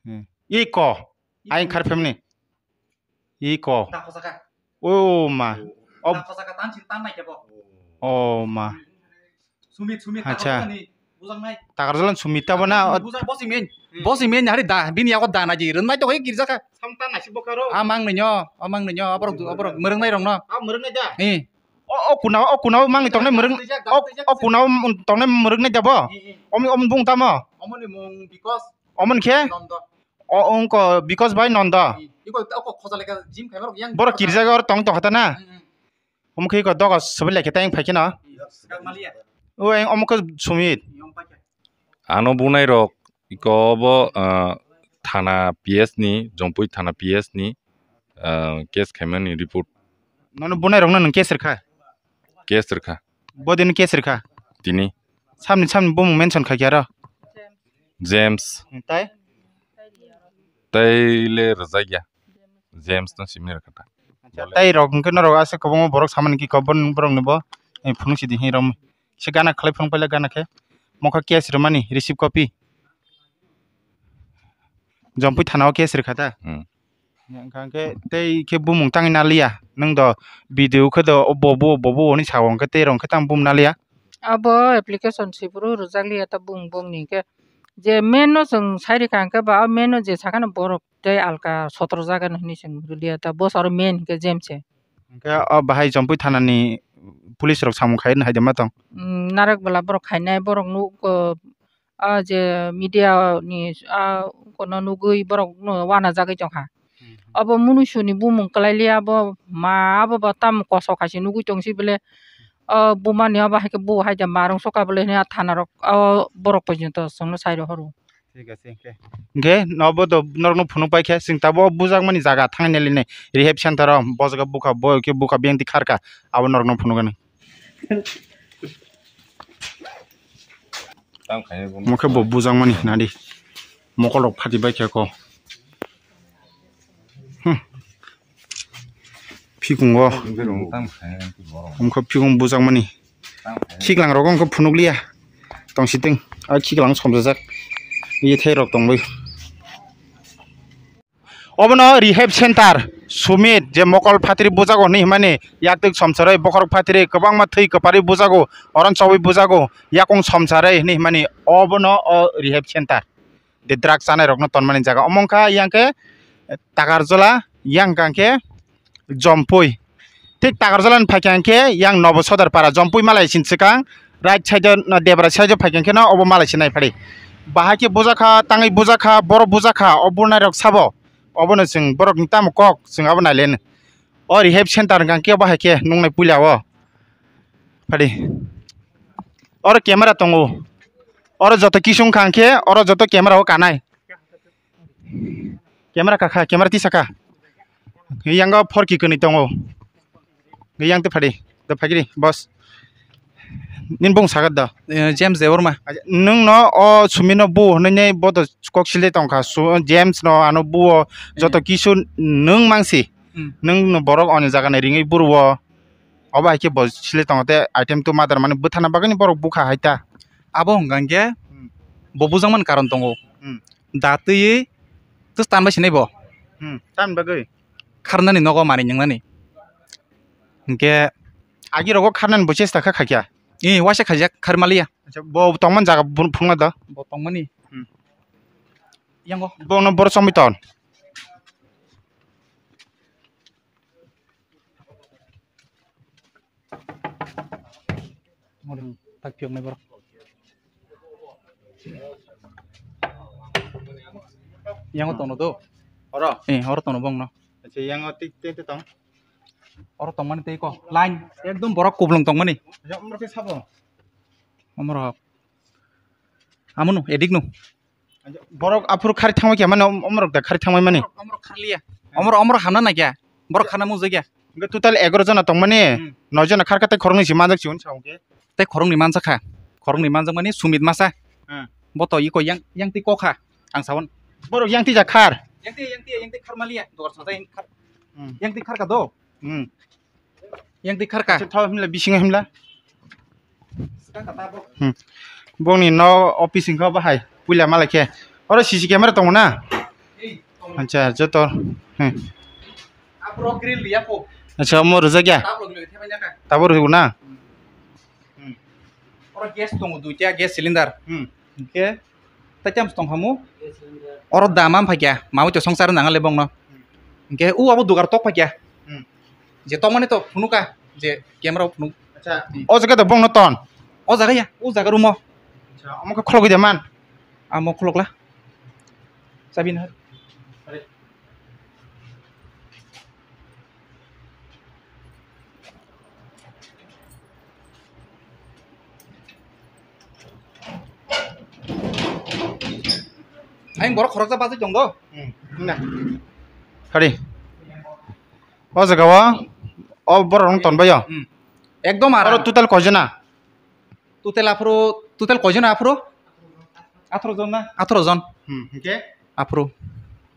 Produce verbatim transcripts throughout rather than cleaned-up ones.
Hmm. Iko. Ayang khar family. Iko. Da khosaka. O ma. O. Da khosaka tan chin tan nai kebo. O ma. Sumit, sumit, Acha. Takarjala ni bujang nai. Takarjala ni sumit ta bo na. Bujang, bosi men. Hmm. Bosi men hari da, bini yago da naji, rwnai to girja kha. Samta nasi bokaro. Amang nonyo, amang nonyo, aborok, aborok, murung nai rong no. Ah, murung nai da. Eh. O, o kuna, o kuna, mang ni tongnai murung. Tijak, o, tijak, o kuna, tongnai murung nai da bo. Eh, eh. Om, om bung tamo. Omoni mung because. Omon khe? Nondo. O, ongko because bai nondo. Eh, iko, oko khosa leka gym khai borok yang. Borok kirja gor tong to hata na. Hmm, hmm. Omo khe iko dogo sobi lai khe tei wng phai khe no. Swkang maliya. O, eng omo khe sumit. Yong paikha. Ano bunai rok iko obo, ah, thana P S ni, Jompui thana P S ni, ah, case khaimani report. Nono bunai rokno nwng case rwkha? Case rwkha. Bodino case rwkha? Tini. Samni samni bumung mention khaikhe aro? James. Tai? Tai le rwjakya. James no simi rwkha ta. Acha, tai rok hwnkhe norok aswk kwbangma borok samani ki kobon borok ni bo, eh, phunuk sidi hi rom. Se gana khlai phunuk paila gana khe. Mokha case rwmani, receive copy. Jompui thana o case rwkha ta. Hmm. Hwnkha hwnkhe tei khe bumung tangwi naliya. Nwng do video khe do obo bo, obo bo hwnwi sao hwnkhe tei rok hwnkhe tang bum naliya. Abo application siburu rwjak liya ta bung bung ni hwnkhe. Je main no chwng sai rikha hwnkhe ba o main no je sakha no borok tei alka sotro jaga no hinwi chwng rwliya ta. Bo aro main hwnkhe James se. Hwnkhe o bahai Jompui thana ni police rok samung khai rwna hai de ma tong? Mm, narwk bwla borok khainai borok nuk, o, ah, je media ni, ah, kono nugwi borok no wana jagwi tongkha. Hmm. Abo munuisu ni bumung kwlai liya, abo ma abo bo tamo kosok hai se nugwi tong si bele, o buma ni abo hai khe bo hai ja ma rwng soka bele hwnwi a thana rok o borok porjonto chwng no sai rohoro. Thik ache, hwnkhe. Hwnkhe nobo do norokno phunuk pai khe, chwng tabuk o bujakmani jaga thangwi nai linai rehab center o, bo jaga bukha, bo khe bukha biyang twi kharkha, abo norokno phunukgani. Omo khe bo bujakmani nadi, mokol rok phati bai khe ko. Hmm. Phikungo. Wngkha phikung bujakmani. Khiklang rogo wngkha phunukliya. Tongsiting. A khiklang somjajak. Yethai rok tongbai. Obono rehab center. Sumit je mokol phatri bujago hinwi himani. Yaktwk somsarwi bokhorok phatri kwbangma thwi kwparwi bujago. Oron chobwi bujago. Yakung somsarwi hinwi himani. Obono o rehab center. De drug chanai rokno tonmani jaga. Omo wngkha yang khe Takarjala, yang kang khe Jompui. Thik Takarjala ni phaikha hwnkhe yang Nobo Sodar para, Jompui malai sin swkang, right side o, no, debra side o phaikha hwnkhe no obo malai sin nai phari. Bahai khe bujakha, tangwi bujakha, borok bujakha, o bunai rok sabo. Obono chwng borok ni tamo kok, chwng abo nai le. O rehab center hwnkha khe bahai khe nungnai puila o. Phadi. Oro camera tongo. Oro joto kisung kha hwnkhe, oro joto camera o kanai. Camera kakha, camera tisakha. Yango forki kwnwi tongo. Yang te phadi. Da phagiri, boss. Nin bung sagat da. Eh, James Debbarma. Acha, nwng no o sumino bu hwnwi nei bodo kok sile tongkha. Su-, James no ano bu o joto Hmm. kisu nwng mangsi. Hmm. Nwng no borok oni jaga ni ringwi buru o. Obo hai khe bo sile tongo te item to mother mani bwthana bagwi ni borok bukha hai ta. Abo hwnkha hwnkhe Hmm. bo bujakmani karon tongo. Hmm. Da twiwi twis tan bai sinai bo. Hmm. Tan bagwi? Kharnani nogo manwi nwngnani. Hwnkhe agi rogo kharnani bo chesta kha khaikya? Ee, waisa khaijak kharmaliya. Acha, bo tongmani jaga phunukna da. Bo tongmani. Hmm. Yango. Bono boro chomwi ton. Mori, tak piyok nai borok. Yango tono do. Oro? Eh, oro tono bong no. Acha, yango tik, tik, tik tong. Oro tongmani tei ko. Line, ekdom borok kublung tongmani. Acha, umrok ke sabo? Umrok. Amunu, edik nu. Borok aphuru khari thangbai khe mano, om-, omorok da khari thangbai mani. Omorok kharliya. Omorok, omorok hamna naikya. Borok kharna mujak ya. Hwnkhe total egaroh jona tongmani, Hmm. noi jona kharkha tei khoroknwi se manjak se hwnwi sa hwnkhe. Tei khoroknwi manjakha. Khoroknwi manjakmani Sumit masa. Hmm. Bo to iko yang, yang twi kokha. Ang sawan. Borok yang twi jak khar. Yang twi, yang twi, yang twi kharmaliya. Dor sajai khar. Hmm. Yang twi kharkha do. Hmm. Yang twi kharkha. Acha, thao himla, bisingo himla. Hmm. Bongni no office wngkha bahai. Puila malai khe. Oro C C camera tongo na? Acha, joto. Hmm. Aphuru grill riya po. Acha, omo rwjak ya? Tabuk lwgwi thaibai naka. Tabuk rwjak na? Hmm. Oro gas tongo duita gas cylinder. Hmm. Hwnkhe tei tamo tong khamu? Gas cylinder. Oro dama phaikya, mamui to songsar nang le bongno. Hmm. Hwnkhe u abo dugar tok phaikya. Hmm. Je tongmani to phunuka, je camera o phunuk. Acha, o jaga to bongno ton? O jaga ya, o jaga room o. Acha, omo khe khulogwi de man? Amo khulokla. Chabi na. Ayang borok khoroksa bachai tong do. Hmm, na. Kari. O jaga o, o borok rok tonbaio. Hmm. Ekdom oro aram. Total koijona? Total aphuru, total koijon aphuru? Atharo jon na? Atharo jon. Hmm, hwnkhe? Aphuru.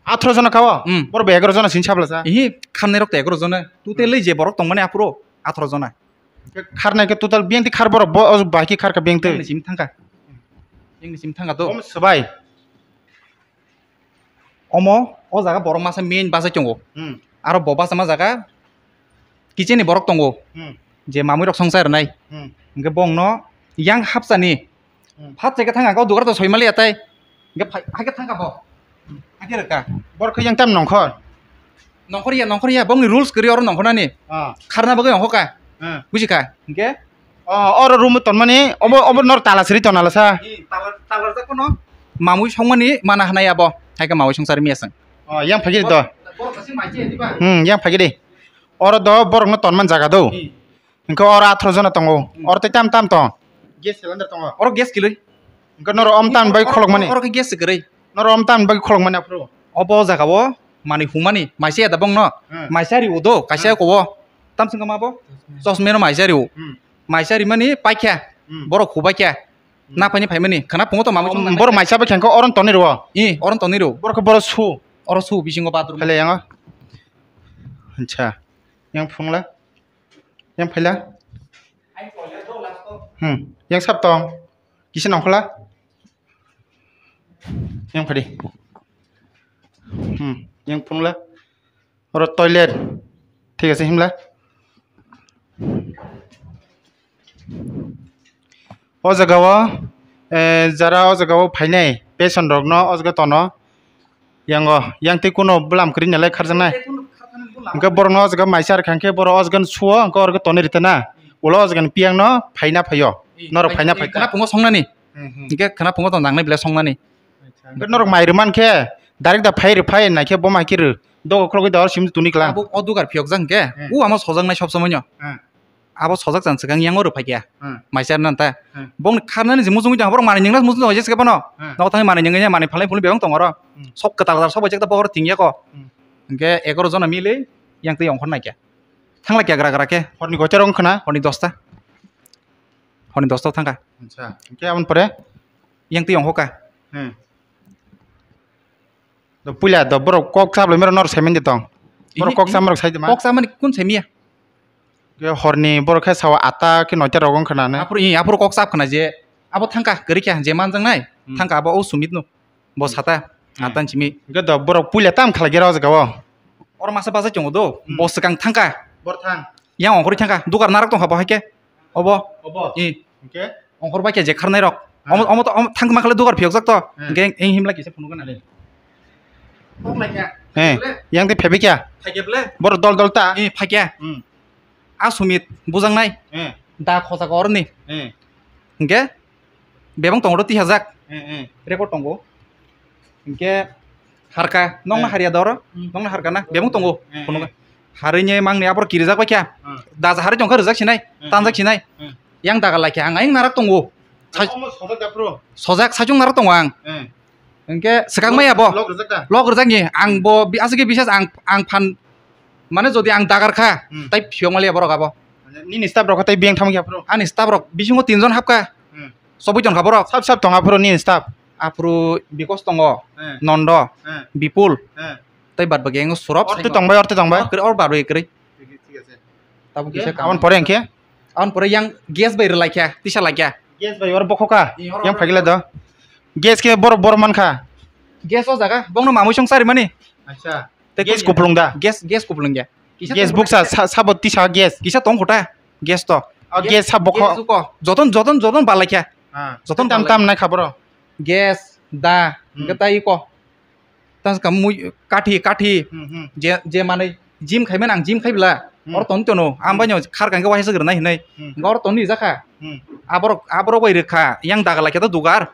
Atharo jona kao? Hmm. Borok bai egaroh jona sini sabla sa? Ihi, kharnai rok to egaroh jona. Total je borok tongmani aphuru atharo jona. Kharnai khe total biyang twi khar borok bo, o bai khe khar kha biyang twi. Biyang ni simi thangkha. Biyang ni simi thangkha to. Om swbai. Omo, o jaga borok masa main bachai tongo. Hmm. Aro bo bachama jaga kitchen ni borok tongo. Hmm. Je mamui rok songchai rwnai. Hmm. Hwnkhe bongno yang hapsani. Hmm. Phat chekhe thangkha, o dugar to soi maliya tai. Hwnkhe phai, haikhe thangkha bo. Haikhe rwkha. Borok khe yang tam nongkhor? Nongkhor ya, nongkhor ya, bongni rules kwrwi oro nongkhornani. Ah. Kharna bagwi nongkhorkha. Ah. Buji kha? Hwnkhe? Oh, oro room tonmani, obo, obo nor tala siri tonala sa? Ee, tala, tala rwjak phano. Mamui songmani mana hwnai abo. Haikhe mamui songsari miya chwng. Oh, yang phagi do. Borok kasi mai che diba? Hmm, yang phagi di. Oro do borok no tonman jaga do. Ee. Hwnkhe oro atharo jona tongo. Hmm. Oro tei tam tam tong? Gas cylinder tongo. Oro gas kwlwi. Hwnkhe noro om tam bai kholok mani? Oro khe gas kwrwi. Noro om tam bai kholok mani aphuru? Obo jaga o manwi humani, maisa ya da bongno? Hmm. Maisa rio do, kaisa ko o. Tam singkha ma bo? Chosma. Chosma no maisa rio. Hmm. Maisa rimani paikha, hmm, borok hubaikha, hmm, naphani phaimani, khana phungo to mamwi. Om, chwng borok maisa bai khangkha oron tonwi rwo? Ee, oron tonwi rwo. Borok khe borok su? Oro su bisingo bathroom. Phele yango. Acha. Yang phungla? Yang phaila? Hmm. Yang sap tong? Kisa nongkhorla? Yang phadi. Hmm. Yang phungla? Oro toilet. Thik ase himla. O jaga o, eh, jara o jaga o phainai patient rok no o jaga tono. Yango, yang tei kuno bwlam kwrwi nalai kharjaknai. Hwnkhe borok no o jaga maisa rwkha hwnkhe borok o jaga no suo hwnkhe oro khe tonwi rwtana. Ulo o jaga ni piyang no phaina phaio. Norok phaina phaikha. Khwna phungo songnani. Hmm, hmm. Hwnkhe khwna phungo tong nangnai belai songnani. Acha. Hwnkhe norok mai rwman khe direct da phai rw phai nai khe bo mai khe rw. Dogo khulogwi da oro simi tuni kla. Abo o dugar phiyok jak hwnkhe, hmm, u amo sojak nai sob somoi no. Hmm. Abo sojak chan swkang yang o rw phai khe. Hmm. Mai char nan ta. Hmm. Bong kharnani je muchungwi tong borok manwi ningna muchung tong je se bono. Hmm. Nok thangwi manwi ningya manwi phalai phulwi bebak tong oro. Hmm. Sok kwtal kwtal sok bai jak ta bo oro ting ya ko. Hmm. Hwnkhe egaroh jona mili yang twi ongkhor nai khe. Thang lai khe gra gra khe. Horni goita rok wngkha na? Horni dosta. Horni dosta thangkha. Acha. Hwnkhe aboni pore? Yang twi ongkha. Hmm. Do puila do borok kok chap lai mero nor saiman de tong. Borok kok chap mero sai de ma. Kok chap mani kun saimiya? Ge horni borok khe sawa atta khe noita rok wng khna ne. Aphuru, i, aphuru kok chap khna je abo thangkha kwrwi kha je manjak nai. Hmm. Thangkha abo o Sumit no. Bo sata. Hmm. Atta ni simi. Ge do borok puila tam khala gera o jaga o. Oro masa bachai tongo do. Hmm. Bo swkang thangkha. Bor thang. Yang ongkhorwi thangkha. Dugar narak tongkha bo hai khe. Obo. Obo? I. Hwnkhe? Ongkhor bai khe je kharnai rok. Ah. Omo, omo to, omo thang ma khle dugar phiyok jak to. Hmm. Hwnkhe eng himlai kisa phunuk gana le. Kok lai kha. Eh, yang tei phaibai kya? Phai khe ble? Boro dol dol ta? I, phai khe. Hmm. A Sumit bujang nai. Eh. Da khosa ko orni. Eh. Hwnkhe? Bebak tongo ro twi hajak. Eh, eh. Record tongo. Hwnkhe harka, nokna, eh, harya doro, hmm, nokna harka na, bebak tongo. Eh, phunuk, eh. Harwi ni mangni aboro kirijak bai kha. Hmm. Daja harwi tongkha rijak sinai, hmm, tanjak sinai. Hmm. Yang daga lai kha ang ayang narak tongo. Sa- Omo sojak da phuru? Sojak saichung narak tongo ang. Eh. Hwnkhe swkang maya bo. Lok rijak da? Lok rijak ni. Ang bo bi-, aswk khe bises ang, ang phan, mane jodi ang dagar kha, hmm, tai phiyok maliya borok abo. Nini staff rok kha tai biyang thangma khe aphuru? Ani staff rok bisingo tinjon hapkha. Hmm. Chobwi tongkha borok. Sab sab tong aphuru nini staff? Aphuru Bikos tongo, eh, Nondo, eh, Bipul, eh, tai bad bagi engo Surop. Orte tongbai, orte tongbai. Or, or bad bagi kwrwi. Thik, thik ase. Tabuk kisa. Aboni pore hwnkhe? Aboni pore yang gas bai rwlai kha, tisa lai kha. Gas bai oro bokhoka? Yang phaikla do. Gas khe borok, borok mankha? Gas o jaga, bongno mamui song charimani. Acha. Tei gas kuplung da? Gas, gas kuplung ya. Kisa gas tong buksa, kha. Sa-, sabo tisa gas. Kisa tong kota gas to. Oh, gas sabo kho. Gas ko. Joton, joton, joton balai kha. Ah. Joton tam balai. Tam nai kha boro. Gas da, hmm, hwnkhe tai ko. Tas ka mui kathi, kathi. Hmm, hmm. Je, je manwi gym khai mani ang gym khai bla. Hmm. Or ton tono, ang bai no khar kang khe waisa gwnai hinai. Hmm. Or ton ni jakha. Hmm. Aborok, aborok bai rwkha, yang daga lai khe to dugar.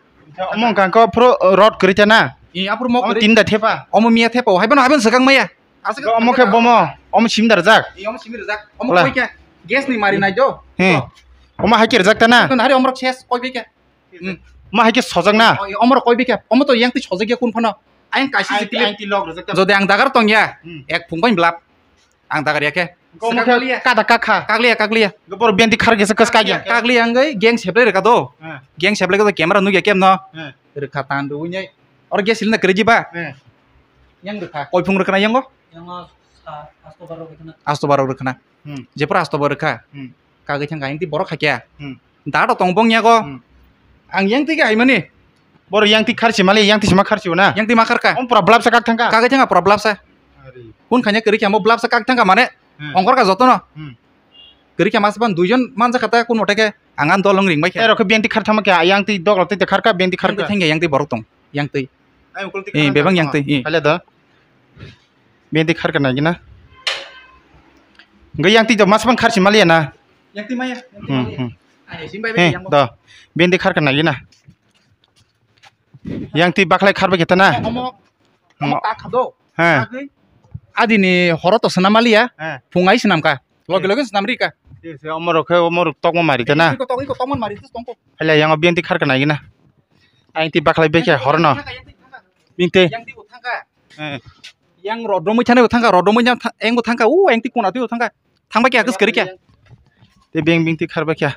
Omo kang khe phuru rot kwrwi ta na? I, aphuru mo omo kwrwi. Tin da thepa. Omo miya thepa, hai bono, hai bono swkang maya. Aswk omo khe bomo, omo simi da rwjak. I, omo simi rwjak. Omo koi khe gas ni mari nai do. He. Omo hai khe rwjak ta na? Hari omrok ses koi bai khe. Hmm. Ma hai khe sojak na? Omo rok koi bikha, omo to yang twi sojak ya kun phano. Ayang kaisa si clip. Ayang twi log rwjak ta. Jodi ang dagar tong ya, hmm, ek phung bai blap. Ang dagar ya khe. Omo khe kada kakha. Kakliya, kakliya. Bor benti khar gesa kas kagya. Kakliya ang gai gang seplai rwkha do. Hmm. Gang seplai kha do camera nugya kem no. Hmm. Rwkha tan do unyai. Or gas cylinder kwrwi jiba. Hmm. Yang rwkha. Koi phung rwkha na yango? Yango sa-, asto baro rwkha na. Asto baro rwkha na. Hmm. Jepra asto baro rwkha. Hmm. Kagwi thangkha, yang twi borok hakya. Hmm. Da rok tong bong yago. Hmm. Ang yang twi khe hai mani. Boro yang twi kharchi mali, yang twi sima kharchi na. Yang twi ma kharkha. Om pura blap sa kak thangkha. Kagwi thangkha pura blap sa. Ari. Kun khanya kwrwi khe mo blap sa kak thangkha mane. Hmm. Ongkor kha jotono. Hmm. Kwrwi khe mas ban duijon manja kha ta kun mote khe ang an dol wng ring bai khe. Ero khe benti khar thama khe yang twi dok rok twi kharkha benti kharkha. Yang twi thangkha yang twi borok tong. Yang twi. Ai ukul twi. Eh, bebang yang twi. Eh. Hale da. Benti khar kana gina. Ngai yang twi do mas ban kharchi mali na. Yang twi maya, yang twi hmm, maya. Hmm. Ai sim bai bai yang. Do. Benti khar kana gina. Yang twi baklai khar bai khe ta na. Omo. Omo ta kha do. He. Agwi. Adini horo to swnam mali ya. He. Phung ai swnam kha. Logi logi swnam ri kha. Ye se omo rok khe omo rok tokma mari ta na. Iko tokma mari ta tongko. Hale yang benti khar kana gina. Ang twi baklai bai khe horo no. Benti. Yang twi bo thangkha. He. Yang rodromwi thani bo thangkha, rodromwi yang tha-, yang bo thangkha, u yang twi kuna twi bo thangkha. Thangbai khe akus kwrwi khe. Tei beng beng twi khar bai khe.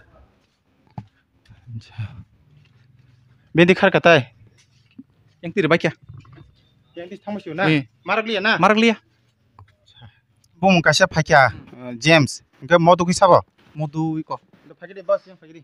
Beng twi khar kha tai. Yang twi bai khe. Yang twi thangbai sio na? Eh. Marak liya na? Marak liya. Bumung kaisa phai kha, uh, James. Hwnkhe modo kisa bo? Modo iko. Phai khe de bus yang phai khe de.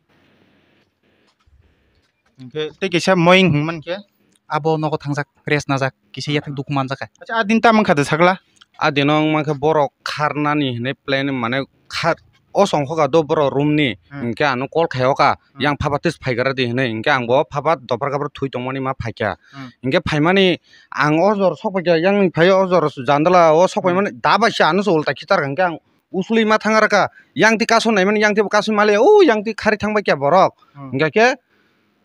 Hwnkhe tei kaisa moyeng hwnman khe? Abo nogo thangjak, rest najak, kisa yathek dukhu manjak kha. Acha, a din tamo wngkha de sakla? A dino wngma khe borok kharnani hinwi plan mane khar, o songkha do borok room ni, hmm, hinkhe ano call khaio kha, hmm, yang phaba tis phaigra di hinwi, hinkhe ang bo phaba dophar kaphar thwi tongmani ma phaikha. Hmm. Hinkhe phaimani ang o jora sok phaikha, yang ni phai o jora jandala o sok, hmm, phaimani da bai se ano se ulta khitar kha, hinkhe ang usuli ma thang rwkha, yang twi kasu naimani, yang twi bo kasu mali, o yang twi khari thang bai kha borok. Hmm. Hingkha khe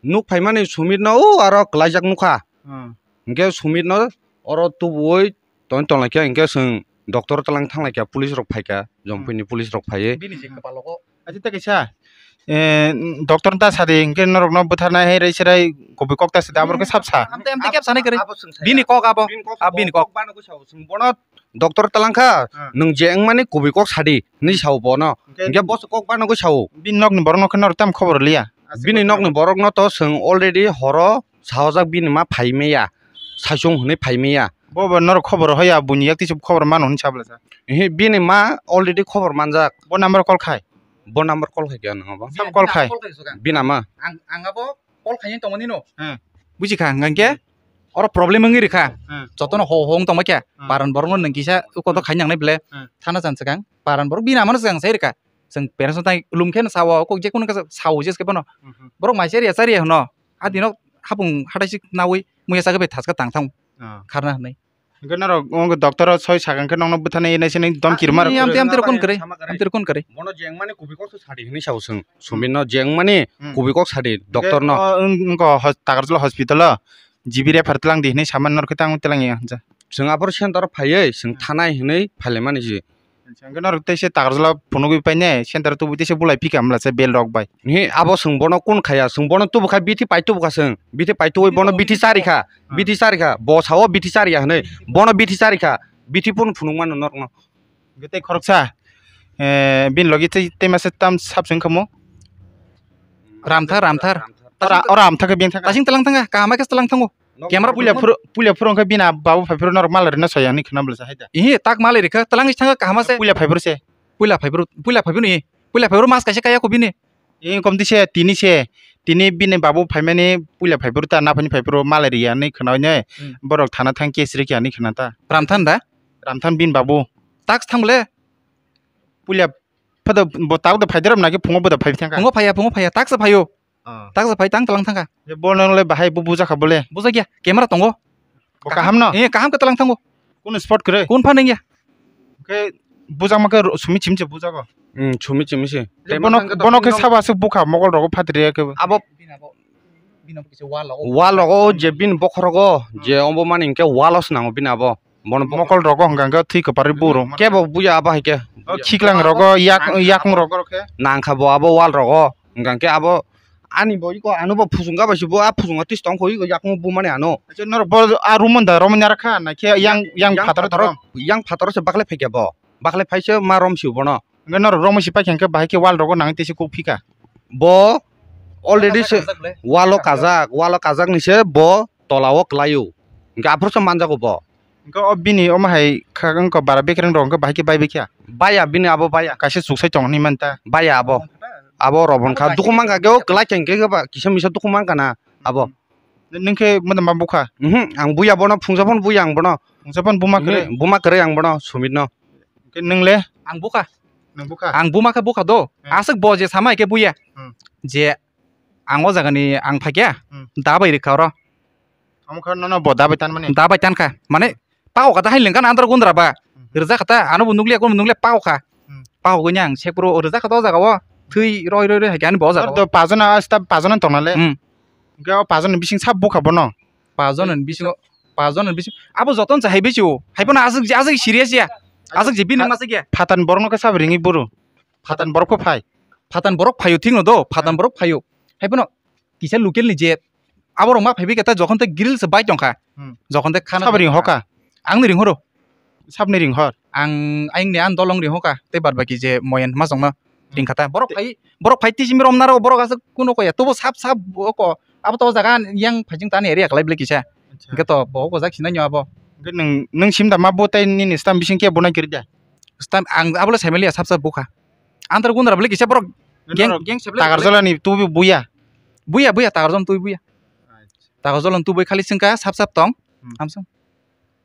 nuk phaimani Sumit no o aro kwlaijak nukha. Hmm. Hingkhe Sumit no oro tubuwi tongwi tonglaikha, hingkhe chwng doctor twlang thanglaikha, police rok phaikha, Jompui ni police rok phaiwi. Bini se kwpalogo. Acha tei kaisa, eh, doctor ta sadi hingkhe norok no bwtharnai hai rai se rai kubui kok ta sadi abo khe sap sa. Amtwi, amtwi kep sanai kwrwi. Abo chwng saya. Bini kok abo. Bini kok. Ab-, bini kok. Bano khe sao, chwng bono doctor twlang kha, hmm, nwng je wngmani kubui kok sadi hinwi sao bono. Hingkhe hingkhe bo se kok bano khe sao. Bini nokni borok no khe norok tamo khobor liya? Bini nokni borok no to chwng already horo sahojak bini ma phai maya, saichung hinwi phai maya. Bo bo norok khobor hoya buini yak twi se khobor mano hinwi sabla sa? Ehe, bini ma already khobor manjak. Bo number call khai? Bo number call khai khe ano bo. Sab call khai? Bini ama. Ang, ang abo call khaina tongmani no. Hmm. Buji kha, hwnkhe oro problem wngwi rikha. Hmm. Jotono ho ho wng tongma khe. Hmm. Paran borokno nwng kisa ukoto khaina nangnai ble. Hmm. Thana chan swkang. Paran borok bini amano swkang sai rikha. Chwng parents no tai lum khe sao, kok je kunu kasa sao je khe bono. Hmm. Borok mai chariya chariya hwno. A dino hapung hatai sik nawi muya chagwi bai thaska tang thang. Ah. Kharna hwnwi. Hingke norok wngkha doctor o soi sakha hingke nokno bwthana ye naisini dom kirma rok. Amtwi, amtwi rok kon kwrwi, amtwi rok kon kwrwi. Bono jengmani kubui kok sadi hinwi sao chwng. Sumit no jengmani kubui kok sadi doctor no. Wngkha Takarjala hospital o G B refer tlang di hinwi samani norok khe tang tlang ya. Chwng aphuru center o phaiwi chwng thanai hinwi phailaimani se. Hingke norok tei se Takarjala phunugwi painai center o tubui tei se bulai phika hamla se bel rok bai. He, abo chwng bono kun khaya, chwng bono tubu kha, bithi pai tubu kha chwng, bithi pai tubu bono bithi chari kha, bithi chari kha, bo sao bithi chari ya hinwi, bono bithi chari kha, bithi phun phunuk mano norokno. Hwnkhe tei khoroksa, eh, bini logi tei, tei masa tam sap chwng khamu? Ramthar, Ramthar. Ora, ora amthakhe bini thangkha. Tasing tlang thangkha, kaham khe tlang thango. Camera puila phuru, puila phuru wngkha bini babu phai phuru norok malai rwna soya hinwi khwna bwlasa hai da. Ihi, tak malai rikha, tlang thangkha kaham se. Puila phai phuru se. Puila phai phuru, puila phai phuru ni, puila phai phuru mas kaisa kaya ko bini. Engkom tise, tini se, Tini bini babu phaimani puila phaiphuru ta, naphani phaiphuru malai riya hinwi khwnawi nai. Hmm. Borok thana thang case rikya hinwi khwna ta. Ramthan da? Ramthan bini babu. Tax thang le? Puila phado bo tabuk da phai derap naki phungo bo da phai thangkha. Phungo phaiya, phungo phaiya. Tax phaio. Ah. Tax phai tang talang thangkha. Je bo nang le bahai bo bujakha bole. Bujakya. Camera tongo. Bo kaham no? Eh, kaham khe talang thango. Kun spot kwrwi? Kun phan wngya? Khe bujakma khe ro-, sumi chim se bujago. Hmm, sumi chim se. Je bono, bono khe sabo aswk bukha mogol rogo phatri khe. Abo bini abo, bini abo kisa wall rogo. Wall rogo je bini bokhorogo, hmm, je ombo mani hinkhe wall o swnango bini abo. Bono bokho- Mokol rogo hwnkha khe thwi kwparwi buro. Kebo buya abo hai khe. O khiklang rogo, yak, yakung rogo khe. Nangkha bo abo wall rogo. Hwnkha khe abo ani bo iko ano bo phusung ga bai se bo a phusung ga twi tong kho iko yakung bumani ano. Acha norok bo a room da romwi nara kha na khe yang, yang phataro, yang phataro se baklai phaikha bo. Baklai phai se ma rom sio bono. Hwnkhe norok romwi se paikha hwnkhe bahai khe wall rogo nang tei se kok phika. Bo already se wall o kajak, wall o kajak ni se bo tola o kwlaio. Hwnkhe aphuru se manjago bo. Hwnkhe o bini omo hai kha wngkha bara bekereng rok hwnkhe bahai khe bai bai kha. Baya bini abo baya. Kaisa chuksai tong hinwi manta. Baya abo. Abo robon kha. Duku mankha khe o kwlai khe hwnkhe ba kisa misa duku mankha na abo. Nwng khe moda ma bukha? Mhm, ang buya bono phungsa phano buya ang bono. Phungsa phano buma kwrwi? Mhm, buma kwrwi ang bono Sumit no. Hwnkhe nwng le? Ang bukha. Nwng bukha? Ang buma khe bukha do. Hmm. Aswk bo je sama hai khe buya. Hmm. Je ang o jaga ni ang phaikya, hmm, da bai rikha oro. Omo khe nono bo da bai tanmani? Da bai tankha. Mane, hmm, pao kha da hai lengkha na andro gundra ba. Hmm. Rwjak kha ta, ano bo nukliya, kono nukliya pao kha. Hmm. Pao gwi ang sekpro rwjak kha ta o jaga o. Thwi roi roi roi hai khe ani bo o jaga o. Aro do pajon a, sta pajon tongna le. Hmm. Hwnkhe o pajon ni bising sab bukha bono. Pajon ni bisingo, pajon ni bising. Abo joton cha hai bisi o. Hai bono aswk, aswk serious ya. Aswk je bini masa ya. Phatan borok no khe sab ringwi buru. Phatan borok pho phai. Phatan borok phaio thik no do, phatan borok phaio. Hai bono kisa local ni je aborok ma phaibai khe ta jokhon tei grill se bai tongkha. Hmm. Jokhon tei khana sabri hoka. Ang ni ringhoro. Sabni ringhor. Ang ayang ni an dolong ringhoka tei bad baki je moyen ma jongno ringkha ta. Borok phai, borok phai tisi mi rom naro borok aswk kuno koya. Tobo sap sap ko abo to jaga yang phaijing tani area khlai bele kisa. Acha. Hingke to bo ko jak sinai nyo abo. Hingke nung, nung sim da ma bo tei nini stam bising ke bo nai kiri da. Stam ang abo le saimali sap sap bukha. Antar gundra bele kisa borok geng, geng seble. Takarjala ni tubi buya. Buya, buya, takarjala tubi buya. Acha. Takarjala tubi khali singka sap sap tong. Hmm. Amsong.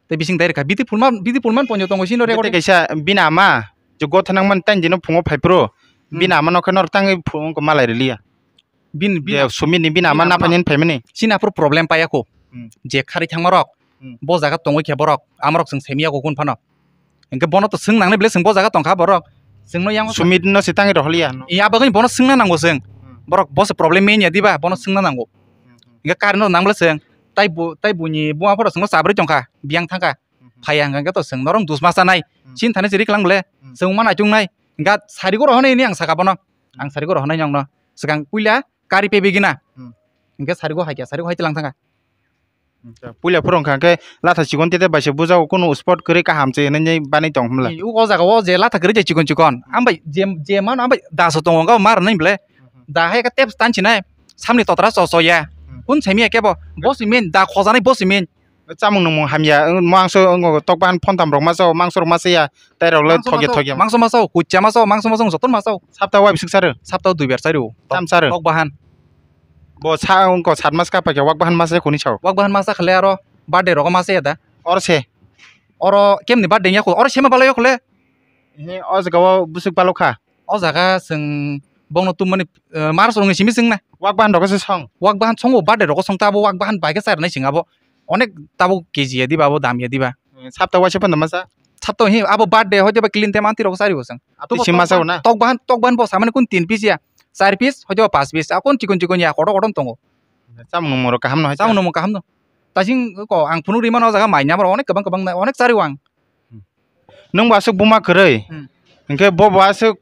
Te bising dai rikha. Biti pulman, biti pulman ponjo tongo sino record. Kaisa bini ama, je gotha nang man tan jino phungo phai pro. Hmm. Bini ama no khe nor tangwi phungo malai riliya. Bin, bin. Je Sumit ni bini ama na phaini phaimani. Sini aphuru problem paya kho. Hmm. Je khari thangma rok. Hmm. Bo jaga tongwi khe borok. Ama rok chwng semiya kho kun phano. Hingke bono to swng nangnai bele chwng bo jaga tongkha borok. Chwngno yang Sumit no se tangwi rohliya. Iya bagwi bono swngna nango chwng. Hmm. Borok bo se problem menya diba bono swngna nango. Hmm, hmm. Hingke karno nang bele chwng. Tai bu, tai buni buma phoro chwngno chabrwi tongkha. Biyang thangkha. Hmm, hmm. Phaiya hingke to chwng norong dusma chanai. Hmm. Sin thani chiri klang bele. Hmm. Chwng ma naichung nai. Hingke sarigo rohonai ni ang saka bono. Ang sarigo rohonai nongno. Swkang puila kari pebegina. Hmm. Hingke sarigo haikya, sarigo hai tilang thangkha. Puila phuru wngkha khe latha chikon tete bai se bujao kunu spot kwrwi kaham se hinwi bani tong hwnla. Ni o jaga o je latha kwrwi je chikon chikon. Ambai je, je mano ambai daso tongo wngkha ma rwnai bwle. Da hai khe tep tan sinai. Samni totra cho cho ya. Hmm. Kun semi ya kebo. Bo si min da khojanai bo si min. Chamung nungmung hamya, mangso tok bahan phontam rok ma chao, mangso rok ma chaya. Tai rok le thokya thokya. Mangso ma chao, kuchya ma chao, mangso ma chao, joto ma chao. Sapta wai bisik charo? Sapta dui bar charo. Tam charo? Tok bahan. Bo sa wngkha sat mas ka paikha wak bahan masa kuni sao. Wak bahan masa khale aro birthday rogo masa ya da. Or se. Oro kemni birthday ya kho, oro sema balo ya khole. He o jaga o busuk balo kha. O jaga chwng bongno tumani, eh, March rongni simi chwngna. Wak bahan rogo se song. Wak bahan songo birthday rogo song ta abo wak bahan bai khe char nai chwng abo. Onek tabuk K G ya diba abo dam ya diba. Sapta waisa phano masa. Sapta hi abo birthday hoite ba clean time anti rok sari bo sang. Abo tok bahan, tok bahan bo samani kun tin piece ya. Char piece hoite ba pas piece. Akon chikon chikon ya kotor kotor tongo. Chamung nungmung rok kaham no hai. Chamung nungmung kaham no. Tasing ko ang phunuk ri mano jaga mai nyamar onek kabang kabang onek chari wang. Nwng bo aswk buma kwrwi. Hmm. Hinkhe bo bo aswk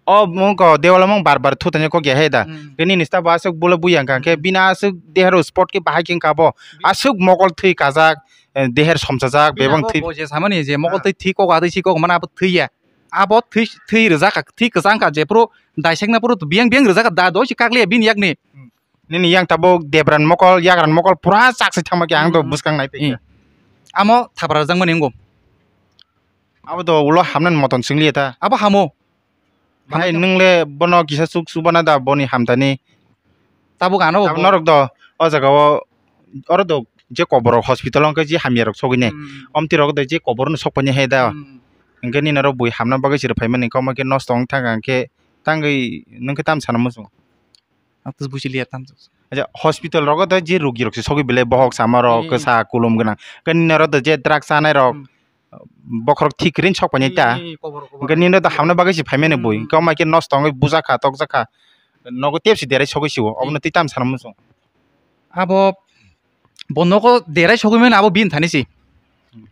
o mung ko dewalo mung bar bar thutani kok ya he da. Hmm. Bini nista bo aswk bula buya hwnkha khe bini aswk dehero sport khe bahai khe wngkha bo. Aswk mokol thwi kajak, eh, deher somsajak. Bini bebang abo thwi. Bo je samani je mokol thwi thwi kok atwi si kok mana abo thwi ya. Abo thwi thwi rwjak kha thwi kwchang kha je phuru daisekna phuru biyang biyang rwjak kha da doi si kakliya bini yakni. Hmm. Nini yang tabuk debran mokol, yagran mokol pura chak se thangma khe ang to bwskang nai twi. Amo thapra rwjakmani wngo. Abo to ulo hamnani moton swngliya ta. Abo hamo. Bahai nwng le bono kisa chuk chubana da boni hamtani. Tabuk ano bo. Tabuk norok do o jaga o oro do je kobor rok hospital o hwnkhe je hamya rok sogwi nai. Hmm. Omtwi rok do je kobor no sok painai hai da. Hmm. Hwnkhe nini oro bui hamna bagwi se rw phaimani kok ma khe nosto wng thang hwnkhe tangwi nwng khe tam sana muchung. Ang to buji liya tam. Acha hospital rogo do je rogi rok se sogwi belai bohok sama rok. Hmm. Kwsa kulum gwnang. Hwnkhe nini oro do je drug chanai rok. Hmm. Bokhorok thik rin sok painai ta. Ee, kobor, kobor. Hwnkhe nini do hamna bagwi se phaimani bui. Hmm. Hwnkhe omai khe nosto wngwi bujakha, tokjakha. Nogo tepsi derai sogwi siwo. Obono twi tam sana muchung. Abo bo nogo derai sogwi mani abo bini thani si. Hmm.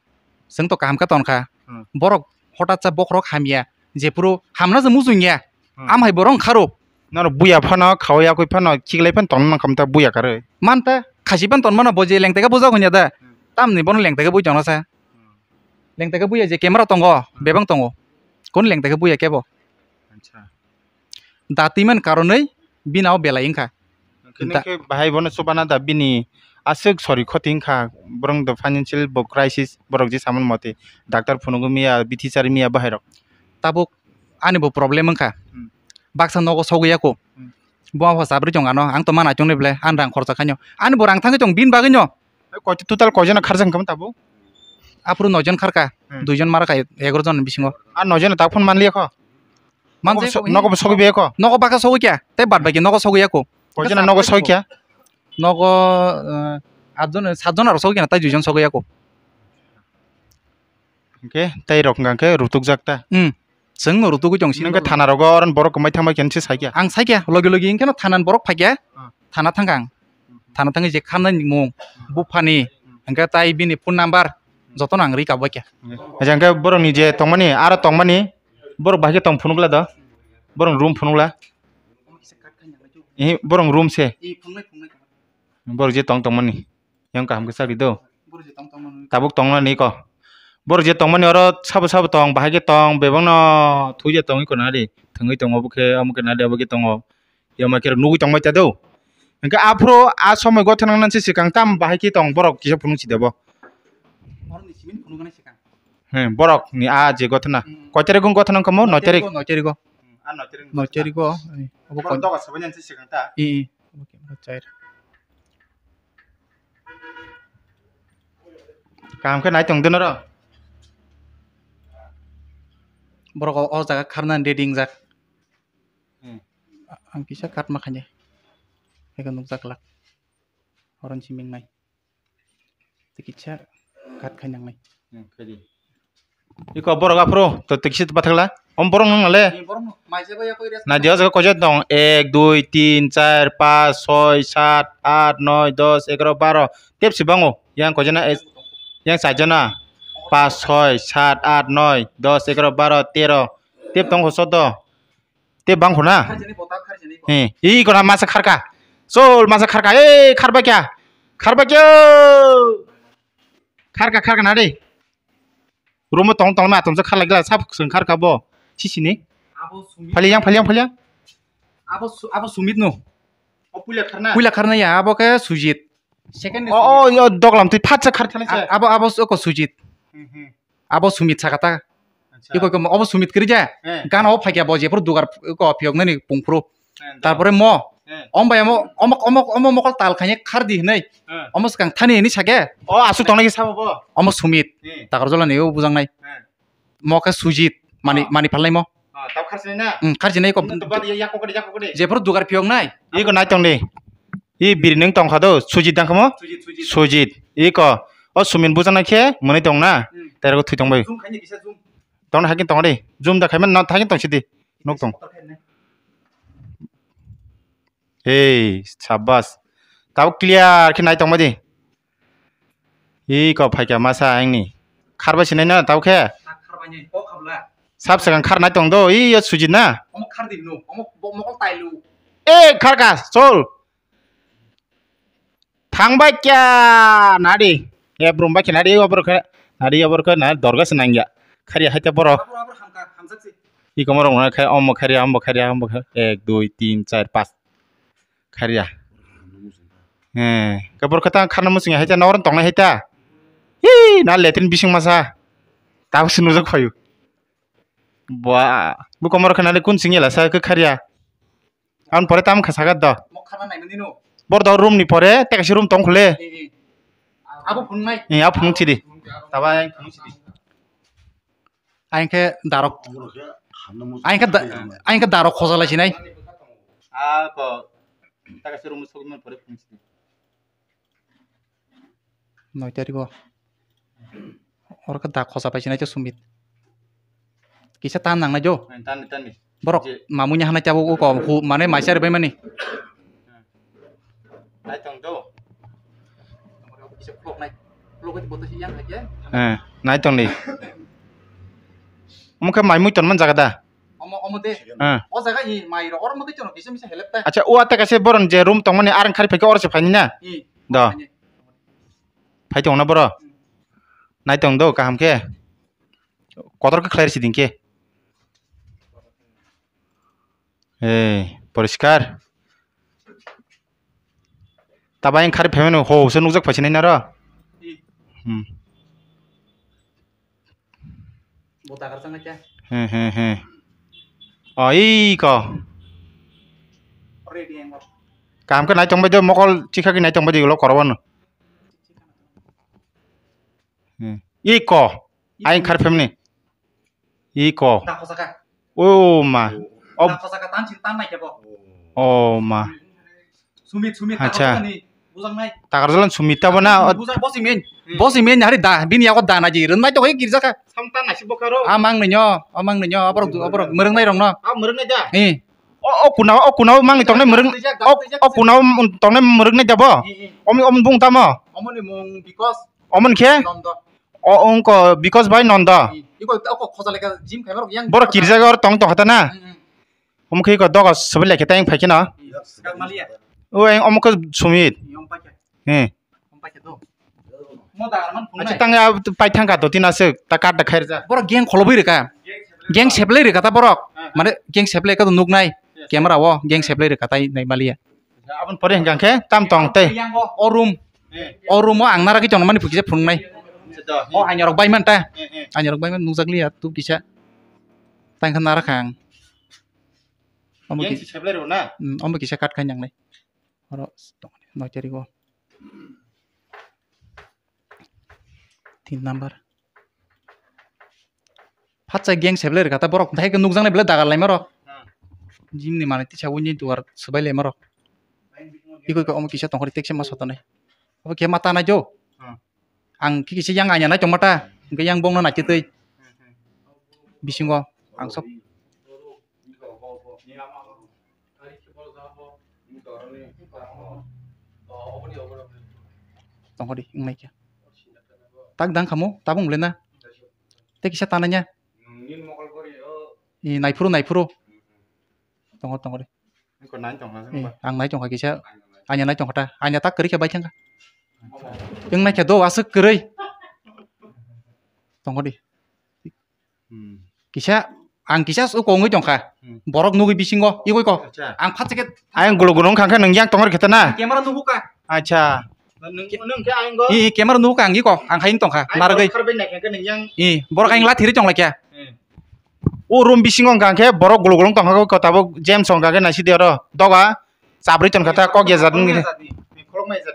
Chwng to kaham khe tonkha. Hmm. Borok hotat sa bokhorok hamya. Jephuru hamna se muchung ya. Hmm. Am hai borok kharo. Noro buya phano, khawi yakwi phano, khiklai phano tongna nang khamta buya karwi. Manta, khasi phano tonmano bo je lengtega bujak honya da. Hmm. Tamni bono lengtega bui tongna sa. Hmm. Lengtega buya je camera tongo, hmm, bebang tongo. Kon lengtega buya kebo. Acha. Da twi man karonwi bini abo belai wngkha. Hwnkhe bahai bono chubana da bini aswk sori khoti wngkha, borok the financial bo crisis, borok je samani motwi doctor phunugwi miya, bithi chari miya bahai rok. Tabuk ani bo problem wngkha. Hmm. Baksa nogo sogwi yako. Hmm. Bo abo chabri tong ano, ang to ma naichong ni ble, ang rang khorcha khainyo. Ani bo rang thangwi tong bini bagwi no. Koi, total koi jona kharjak wngkha tabuk? Aphuru noi jon kharka, hmm, dui jon mara kha, egaroh jon bisingo. Ah, noi jon tak phone manliya kho? Manjak nogo bo so-, nogo bo sogwi beko? Nogo baka sogwi kya? Tei bad baki nogo sogwi yako. Koi jona nogo sogwi kya? Nogo, eh, at jon, sat jon aro sogwi kya, tei dui jon sogwi yako. Hwnkhe tei rok hwnkha khe rutukjak ta? Hmm. Chwng no rutugwi tong sini. Nang khe thana rogo oro borok kwmai thangbai khe nse sai khe? Ang sai khe, logi logi hwnkhe no thana ni borok phai khe. Ah. Thana thang kha ang. Hmm. Thana thangwi je kharnai ni mung, hmm, buphani, hmm, hwnkhe tai bini phone number, hmm, jotono ang rwi kabui khe. Acha hwnkhe borok ni je tongmani, aro tongmani, borok bahai khe tong phunukla do? Borok room phunukla? Ehe, borok room se. Borok je tong tongmani. Yang kaham khe chari do. Tabuk tongna ni ko. Borok je tongmani oro sabo sabo tong, bahai khe tong, bebak no thwi je tongwi ko nadi. Thwngwi tongo bo khe, omo khe nadi, abo khe tongo. Yama khe nugwi tongbai ta do. Hwnkhe aphuru a somoi gothana nang se swkang tam bahai khe tong borok kisa phunuk si debo. He, borok ni a je gothana. Hmm. Koi tarik gung gothana wngkha mo? Noi tarik. Noi tarik o. Hmm, a noi tarik. Noi tarik o. Borok doga sabai nang se swkang ta. I, i. Obo khe chair. Kaham khe nai tong de noro. Borok o, o jaga kharnani ready wngjak. Hmm. Ang kisa cut ma khainai. Eko nukjak lak. Oron si ming nai. Tei kisa cut khai nang nai. Hmm, khai di. Iko borok aphuru to tiksit pathakla. Om borok nung nale. Ni borok nung mai se bai ya koi rest. Na dia jaga koja tong. Ek, dui, tin, char, pas, soi, sat, at, noi, dos, egaro, baro. Tep si bango. Yang koja na es-, yang saja na. Pas, soi, sat, at, noi, dos, egaro, baro, tero. Tep tong ho sodo. Tep bang ho na. Kharjani bota, kharjani bota. He, iko na masa kharka. Sol masa kharka. Ei, kharba kya? Kharba kya? Kharka, kharka na de. Room o tong tong na, tong sa kharlai gla, sab swng kharka bo. Sisini. Abo Sumit. Phali yang, phali yang, phali yang. Abo Su-, abo Sumit no. O puila kharna. Puila kharna ya, abo khe Sujit. Second ni O, o, Sumit. Yo, doglam twi phatsa khar thalai se. A-, abo, abo s-, oko Sujit. Hmm, hmm. Abo Sumit sakata. Acha. Iko ko, abo Sumit kiri ja. Eh. Gana o phai kya bo je, phuru dugar ko phiyok nani pung phuru. Eh, da. Tarpore mo. Eh. Om bai amo, omo, omo, omo mokol tal khanye khar di hinai. Eh. Omo swkang thani hini sake. O, aswk tongnai khe sabo bo? Omo Sumit. Eh. Takarjala ni o bujangnai. Eh. Mo khe Sujit. Mani, ah, mani phalnai mo. Ah, tab kharsinai na? Hmm, kharsinai ko. Hmm, to bad ya, ya kokade, ya kokade. Jephuru dugar phiyok nai. Iko nai tong di. I biri nung tong kha do, Sujit dang kha mo? Sujit, Sujit. Sujit. Iko. O Sumin bujaknai khe mwnwi tong na? Hmm. Tei rok thwi tong bai. Zoom khaini kisa zoom. Tong na hakin tong di. Zoom da khaimani na hakin tong sidi. Nuk tong. Ei, sabas. Tabuk clear khe nai tongma di. Ih, kok phaikha masa angni. Kharbai sinai na tabuk khe? Sab swkang kharnai tong do, ih, yo Sujit na? Omo khar di hino, omo bo mokol tailu. Eh, kharka, chol. Thangbai kya nadi. Ebrum bai khe nadi, oborok khe nadi, oborok khe na dorga se nangya. Kharya haite borok. Abor, abor hamka, hamjak se. Ih, komorok na khe omo kharya, ombo kharya, ombo kharya. Ek, dui, tin, char, pas. Kharya. Eh, kabor kata kharna muchung hai ta, noron tongnai hai ta. Hi, na letrin bising masa. Tabuk se nujak phayu. Ba, bu komor khanani kun sing ela sa khe kharya. Ang pore tam kha sagat do. Mok khana nai mani no. Bor do room ni pore te kaisa room tong khule. Eh, eh. Abo phunuk nai. Eh, abo phunuk sidi. Taba ang phunuk sidi. Ang khe darok. Ang khe da-, ang khe darok khojalai sinai. Ah, ko. Ta kaisa room sok man pore phunuk sidi. Noi tarigo. Oro khe da khosa pai sinai to Sumit. Kisa tan nang nai jo. Tani, tani. Borok je mamuni hanai tabuk uko hu mane maisa ribai mani. Nai tong do. Kisa khulok nai. Khulok nai boto si yang khe. Eh, nai tong di. Omo khe mai mui ton man jaga da. Omo, omo de. Ah. O jaga i mai ro, oro mo de chono kisa misa helep ta. Acha, o ata kaise boron je room tong mani arang khari phaikhe oro se phaini na. I. Do. Ani. Phai tong na boro. Hmm. Nai tong do kaham khe. Kotor khe khlai si ding khe. Eh, poriskar. Taba yang khari phaimano ho se nukjak phaisinai naro. Hmm. Bo dagar chang khe. He, he, he. O, iko. Ready ang. Kaham khe nai tong bai do, mokol chikha khe nai tong bai do, ulo korobano. Hmm. Iko. Aing khar family. Iko. Da khosaka. O ma. O. Da khosaka tan chin tan nai khe bo. O ma. Sumit, Sumit. Acha. Takar jalan Sumit ta bo na. Bujang bosi men. Hmm. Bosi men hari da bini yago da naji. Ren mai to girja ka. Samta nasi bokaro. Amang ninyo, amang ninyo, aborok, aborok mereng nai rong no. Ah, mereng nai da. Eh. O, o kuna, o kuna mang ni tongnai mereng. O, o kuna tongnai mereng nai da bo. Eh, eh. Om, om bung tamo. Omoni mung because. Omon khe? Nondo. O, ongko because bai Nondo. Iko, oko khoja leka gym khaima rok yang. Borok kirjaga or tong tong hata na. Hmm, hmm. Omo khe iko dogo sobai lekhe ta yang phaikhe no. Iya, sekarang malia. O, yang omo khe Sumit. Iya, om paikhe. He. Om paikhe do. Mo da arman phunai. Acha tang ya pai thangka do tina se ta kat da khairja. Borok gang kholobai reka. Gang seplai reka ta borok. Ha, ha. Mane gang seplai ka do nuknai. Iya. Camera o gang seplai reka tai nai malia. Abon pore hingka khe tam tong tei. Yang o, o room. Eh. O room o ang nara khe tongmani phuki se phunuknai. Sedo. O aini rok bai man ta. Eh, eh. Aini rok bai man nukjak liya tu kisa. Tang khe nara khang. Omo yang ki-, si seblai rw na? Hmm, omo kisa kat khai nangnai. Oro noi tarigo. Tin number. Phatsa gang seblai rwkha ta borok, thai khe nukjaknai belai dagar laima rok. Hmm. Gym ni manwi tisa wngwi duar swbai laima rok. Iko iko omo kisa tongkhor tekse ma sotonai. Obo khe ma tanai jo. Hmm. Ang khe kisa yang anya nai tongma ta. Hwnkhe yang bongno naitwi twi. Hmm, hmm. Bisingo ang sok. Tongkhor di, wng nai khe. Tak dang khamu, tabung le na. Tei kisa tanai nya. I, naiphuru, naiphuru. Tongkhor, tongkhor di. I, ang nai tongkha kisa. Anya nai tongkha ta. Anya tak kwrwi khe bai thangkha. Wng nai khe do, aswk kwrwi. Tongkhor di. Hmm. Kisa, ang kisa uko wngwi tongkha. Hmm. Borok nugwi bisingo, igoi ko. Acha. Ang phatsa khe. Ayang gulo gulo wngkha khe nwng yang tongor khe ta na? Camera nugo ka. Acha. Nwng, nwng khe ayang go. I, i, camera nugo ka ang iko, ang hayung tongkha. Narwgwi. Kharbeng nai khe nwng yang. I, borok ayang lathiri tonglaikha. Hmm. O room bisingo wngkha khe borok gulo gulo wng tongkha ko tabuk James wngkha khe naisidi oro. Doga, chabrwi tongkha ta kok ya jat wngkha.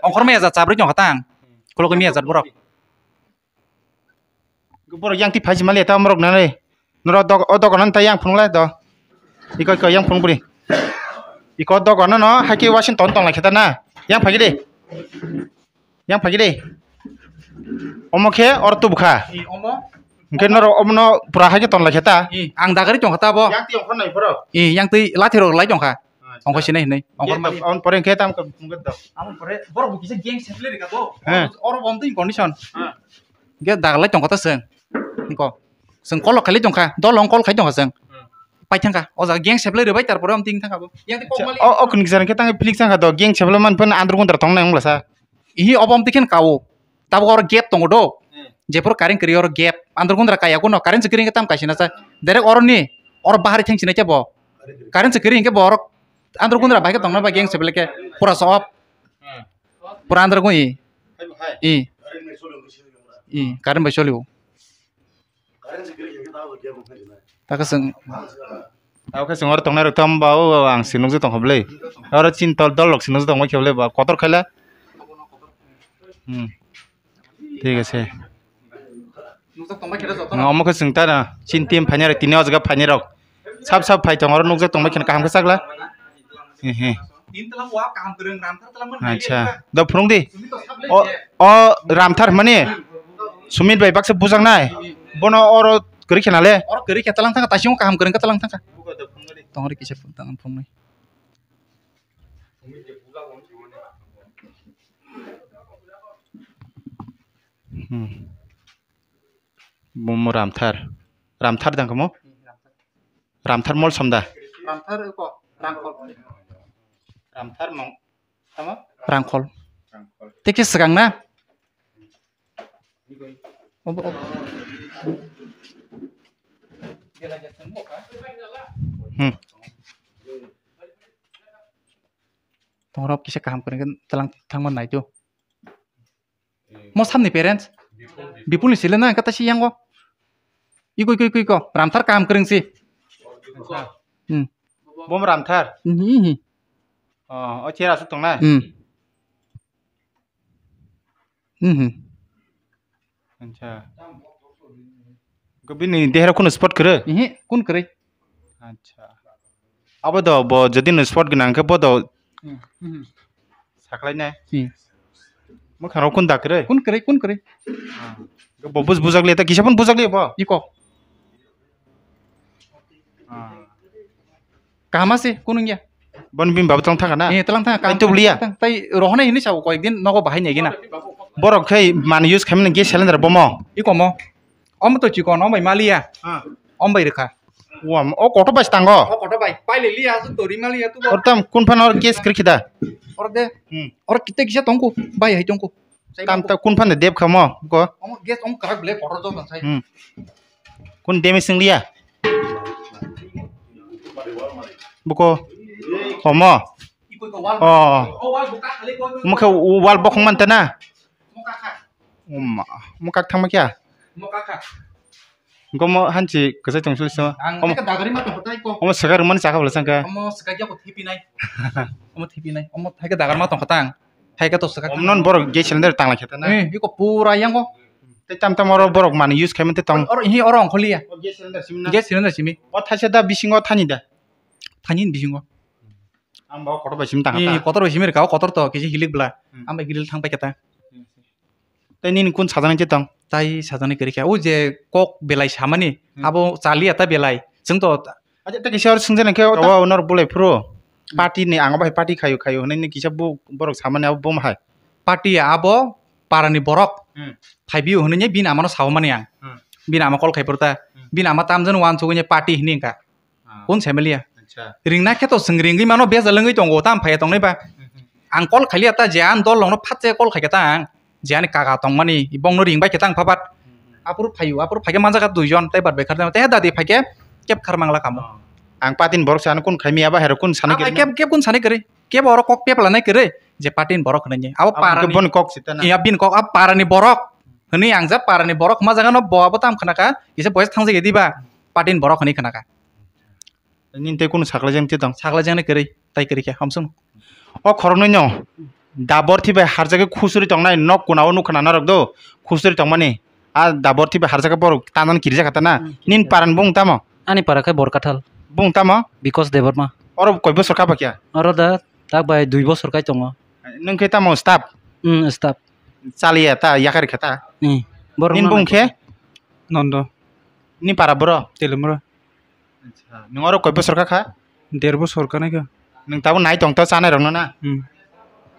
Ongkhormaya jat chabrwi tongkha ta ang. Khulukwi maya jat borok. Borok yang ti phaisi mali ta morok nani. Norok dok, o dokanan ta yang phunuk lai do. Iko, iko yang phunuk bri. Iko dokanan no haiki wasin ton tong lai kheta na. Yang phaiki de. Yang phaiki de. Omo khe or tu bukha. Hingke norok omo no pura haiki ton lai kheta. Ang dagari tong khata bo. Yang ti ongkhor nai borok. Yang ti lathi rok lai tong kha. Acha. Ongkhor sinai hinui. Ongkhor mali. Aboni pore hingke tam khe phunukgwi da. Aboni pore borok bo kisa gang seplai rwkha bo. He. Oro bo omtwi condition. He. Hingke dagalai tongkha ta chwng. Hingko. Chwng call rok khailai tongkha. Dol rok call khai tongkha chwng. He. Pai thangkha. O jaga gang seplai rwbai tar pore omtwi thangkha bo. Yang tei kok mali. O, o kwnwi kisa hingke tang philip thangkha do. Gang seplai man phano andro gundra tongnai wngla sa. Ihi obo omtwi khen kao. Tabuk oro gap tongo do. Hmm. Jephuru current kwrwi oro gap. Andro gundra kaya kuno current se kwrwi tam kaisina sa. Direct oro ni. Oro bahari thang sinai khe bo. Current se kwrwi hingke bo oro andro gundra bai khe tongna bai gang se belai khe pura sa off. Hmm. Pura andro gwi. Hai bo hai. I. I, current bai solio. Taka chwng, Tamo khe chwng oro tongnai rok tamo ba o ang se nukjak tong kha bwle. Oro chini tol dol rok se nukjak tong kha bwle ba kotor khaila. Hmm. Thik ase. Nukjak tong bai khe joto. Omo khe chwng ta na chini team phainai rok tini o jaga phainai rok. Sab sab phai tong oro nukjak tong bai khe kaham khe chakla. He he. Tini tala wa kaham kwrwng Ramthar tala man. Acha. Do phunuk di. O, o Ramthar mani. Sumit bai baksa bujaknai. Bono oro kwrwi khe nale. Oro kwrwi khe talang thangkha, taising kaham kwrwng khe talang thangkha. Tongri kisa phunuk tang phungnai. Hmm. Bomo Ramthar. Ramthar dang kamo? Ramthar Molsom da? Ramthar ko, Rangkhol. Ramthar mong. Tamo? Rangkhol. Teke swkang na? Obo, obo. Hmm. Tongrok kisa kaham kwrwngkhe talang thangma naitio. Mo samni parents? Bipulni sile na kata si yango. Iko, iko, iko, iko. Ramthar kaham kwrwng si. Hmm. Bom Ramthar? Hi, hi. Oh, o chera aswk tongnai? Hmm. Hmm, hmm. Acha. Ko bini dehera kuno spot kwrwi? Ihi, kun kwrwi. Acha. Abo do bo jodi no spot gwnang khe bo do Hmm, hmm. Saklainai. Hmm. Mwkhang rok kun da kwrwi? Kun kwrwi, kun kwrwi. Ah. Bo bus bujak liya ta kisa pun bujak liya bo. Iko. Ah. Kaham ase, kun wngya. Bon bini baba tong thangkha na? Eh, talang thangkha. Tei tubli ya? Tei rohonai hinwi sao koyek din nogo bahai nai gina. Borok khai man use khaimani gas cylinder bomo. Iko mo. Omo to chikon, omo bai maliya. Ah. Omo bai rwkha. Wam, o kotor bai se tango. O kotor bai. Pai le liya, aswk to ri maliya tu bo. Or tam kun phan or gas kwrwi khe da? Or de. Hmm. Or kite kisa tongku, bai hai tongku. Tam ta kun phan de dep khamo, go. Omo gas omo kwrak ble kotor jok sai. Hmm. Kun demi sing liya? Buko. Omo. Iko ko wal. Oh. O wal buka khali ko. Mukha wal bokhong man ta na? Mukha kha. Oma, mo kak thangma kya? Mo kak kha. Gomo hanchi kwchai tong sui so. Ang omo, eka dagari ma tong khatai ko. Omo swkak rwmani chakha bwla changkha. Omo swkak ya ko thipi nai. Omo thipi nai. Omo thaika dagar ma tong khatang. Thaika to swkak. Om non borok gas cylinder tang lai khata na. Eh, iko pura yango. Tei tam tam oro borok mani use khaimani tei tong. Oro hi oro ongkholiya. O gas cylinder simi na. Gas cylinder simi. O thaisa da bisingo thani da. Thani bisingo. Ang bo kotor bai simi tang kha. Ni kotor bai simi rwkha, o kotor to kisa hilik bwla. Hmm. Ang bai hilik thang pai kha ta. Tei nini kun sajani je tong? Tai sajani kwrwi kha. O je kok belai samani, hmm, abo chaliya ta belai. Chwng to. Acha, tei kisa aro swngjani khe, o ta- o norok bolai phuru. Hmm. Party ni ang bai party khayu khayu hwnwi ni kisa bo borok samani abo bom hai. Party abo parani borok. Hmm. Phaibi hwnwi ni bini amano sao mani ang. Hmm. Bini ama call khai phuru ta. Hmm. Bini ama tamjani wansugwi ni party hwnwi wngkha. Ah. Kun sai maliya. Acha. Ringna khe to chwng ringwi mano, bejal wngwi tongo, tam phaiya tongnai ba. Hmm, hmm. Ang call khailiya ta, je ang dol rokno phatse call khaikha ta ang, je ani kaka tongmani, bongno ringbai khe ta ang phapat. Hmm, hmm. Aphuru phaio, aphuru phaikhe manjakha duijon, tei bat bai kharjak, tei dadi phaikhe keb khar mangla kamo. Oh. Ang patin borok se ano kun khaimya ba, hero kun sani. Ah, khe keb, keb kun sani kwrwi, keb oro kok pep lanai kwrwi, je patin borok hwnwi. Abo parani, boni kok sita na? Iya, bini kok, abo parani borok. Hwnwi ang ja parani borok hwnma jagano bo abo tam khna kha, kisa boyes thangjak ya diba, patin borok hwnwi khna kha. Nini tei kunu sakla jeng tei tong? Sakla jeng kwrwi, tai kwrwi khe, hamsung. O khoroknwi no dabor thibai harjagwi khusuri tongnai nok kuna o nukha na norok do, khusuri tongmani. A dabor thibai harjagwi borok tanani kirjak kha ta na. Hmm. Nini paran bung tamo? Ani para khe Borkathal. Bung tamo? Bikos Debbarma. Oro koi bosor kha ba kya? Oro da tak bai dui bosor kai tongo. Nwng khe tamo staff? Hmm, staff. Chaliya ta, yakari kha ta? Hmm. Borok nini bung khe? Nondo. Ni para boro? Telemura. Acha, nwng oro koi bosor kha kha? Der bosor kanai kha. Nwng tabuk nai tong ta chanai rokno na? Hmm.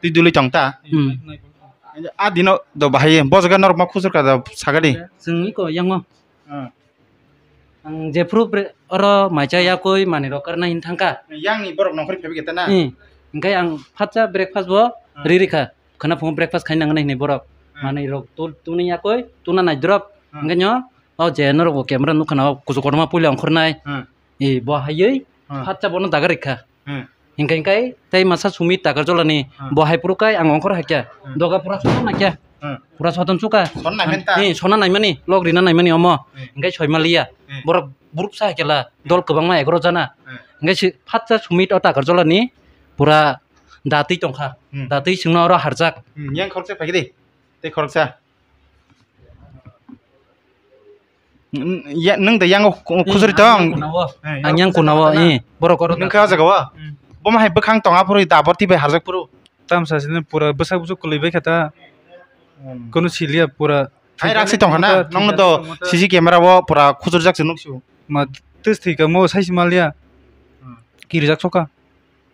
Twi dului tong ta? Hmm. A dino do bahai bo jaga norok ma khusur ka da sagadi. Chwng iko yango. Hmm. Ang jephru pre-, oro maicha yakui manwi rok karna hin thangkha. Yang ni borok nongkhor phaibi keta na? Hmm. Hingkai ang phatsa breakfast bo, hmm, riri kha. Khana phungo breakfast khaina nangnai hinwi borok. Hmm. Manwi rok tu-, tuni yakui, tuna nai drop. Hmm. Hingkai nyo, o je norok bo camera nukha na o kuchuk kotorma puila ongkhornai. Hmm. E, bo hayui, hmm, phatsa bono dagar rikha. Hmm. Hingkai hingkai tei masa sumi tagar jolani, hmm, bo hai phuru kai ang ongkhor haikya. Hmm. Doga pura sona naikya. Hmm. Pura soton chuka. Sona naimani ta? Ni sona naimani, log rina naimani omo. Hmm. Hingkai soima liya. Hmm. Borok group sa kela, dol kwbangma egaroh jana. Hmm. Hingke si phatsa sumit o Takarjala ni pura datwi tongkha. Hmm. Datwi chwngno oro harjak. Hmm, yang khoroksa phaikhe de. Tei khoroksa. N-, ya, nwng da yang ku-, khusuri tong. Ang yang kunao. Eh, ang yang kunao, eh, borok oro. Nwng khe o jaga o? Hmm. Bo ma hai bwkhang tong aphuru da bor twi bai harjak phuru. Tamsa sini pura bwsak bwsuk kwlwi bai kha ta. Hmm. Kunu siliya pura. Hai raksi tongkha na, nongno do C C camera o pura khujurjak se nuksio. Ma twi thwikha mo sai se maliya. Hmm. Kirijak soka.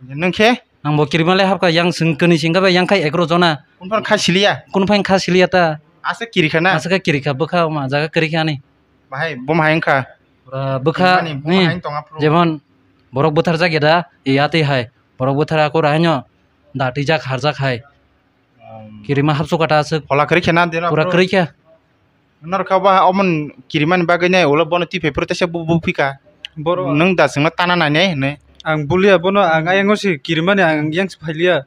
Nung khe? Ang bo kirima le hapkha, yang sing kani singkha bai yang khai egaroh jona. Kun phan kha siliya? Kun phan kha siliya ta. Asa kirikha na? Asa kha kirikha bwkha ma jaga kirikha ani. Bahai, bo mahai wngkha? Pura bwkha, kirimani bo ni, mahai wng tong aphuru. Jemon borok bwtharjak ya da, ya twi hai. Borok bwthar akur haino da twijak harjak hai. Kirima hapsukha ta aswk. Phola kwrwi khe na dera pura bro. Kwrwi khe. Norok kha ba omon kirimani bagwi nai ulo bono twi phai phuru teisa bu bu phika. Boro. Nwng da chwngno tana nai nai hinwi. Ang buliya bono, ang ayang o se kirimani ang yang se phailiya.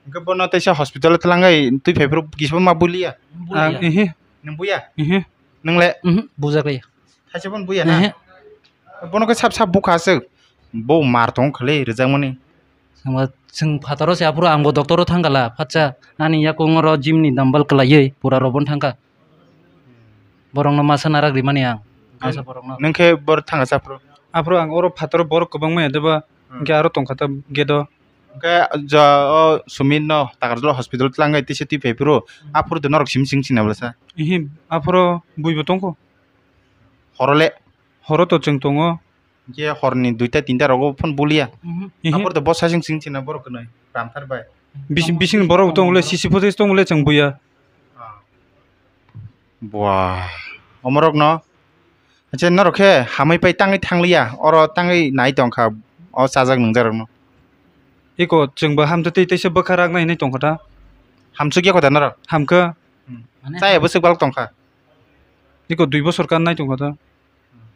Hwnkhe bono teisa hospital o twlangwi twi phai phuru kisa ma buliya. Ang buliya. Ihi. Nwng buya? Ihi. Nwng le? Mhm, bujakliya. Thaisa bono buya na? Ehe. Bono khe sap sap bukha aswk. Bo mar tong khali rwjakmani. Chwngba, chwng phataro se aphuru ang bo doctor o thangkha la, phatsa ani yakung oro gym ni dumbbell kwlaiwi pura rw bono thangkha. Borokno masa narak rimani ang. Masa borokno. Nwng khe bor thangkha sa aphuru? Aphuru ang oro phataro borok kwbangma ya deba, hmm, hwnkhe aro tongkha ta gate o. Hwnkhe ja o Sumit no Takarjala hospital twlangwi tisa twi phai phuru, hmm, aphuru de norok simi sing sina bwlasa? Ihi, aphuru buibo tongkho. Horo le? Horo to chwng tongo. Hwnkhe horni duita tinta rogo phone buliya. Mhm. Ihi. Aphuru to bo sasing sing sina borok kwnwi ramthar bai. Bising, bising borok tong le, C C footage tong le chwng buya. Ah. Bua. Omorok no. Acha norok khe hamwi pai tangwi thangliya. Oro tangwi nai tongkha o chajak nwngjak rokno. Iko chwngbo hamtwi tei teisa bwkha raknai hinwi tongkha ta. Hamsukya kho da norok? Hamkha. Hmm. Chaya bwswk balok tongkha. Iko dui bosor kan nai tongkha ta.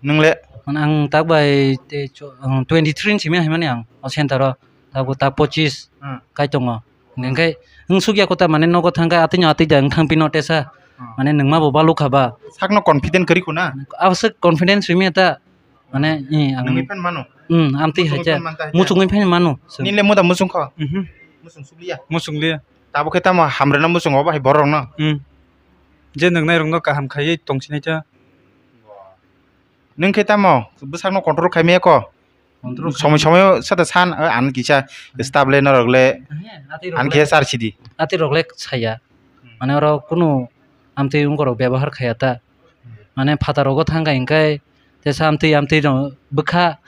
Nwng le? Mane ang tak bai tei cho-, ang twenty three ni simi hai mani ang o center o, tak bo tak pochis, hmm, kai tongo. Hingkhe wng sukya kota mane nogo thangkhe atwino atwi da wng thang pino tesa. Hmm. Mane nwngma bo balukha ba. Sakno confident kwrwi khuna? Aswk confidence rimi ta. Mane, i, ang nwngwi phan mano? Hmm, amtwi hai cha. Muchungwi phan mano. Nile muda muchung kho? Mhm. Muchung sukliya? Muchung liya. Tabuk khe tamo hamreno muchungo bahai borok no? Hmm. Je nwngnai rokno kaham khaiwi tongsinai cha. Nwng khe tamo bwsakno control khai maya kho? Control khai. Somoi somoi sata san, o, ang kisa staff le norok le, ehe, atwi rok ang le, kisa char sidi. Atwi rok le saya. Hmm. Mane oro kunu amtwi wngkorok byabohar khaya ta. Hmm. Mane phataro go thang kha hingkhai tesa amtwi amtwi rok bwkha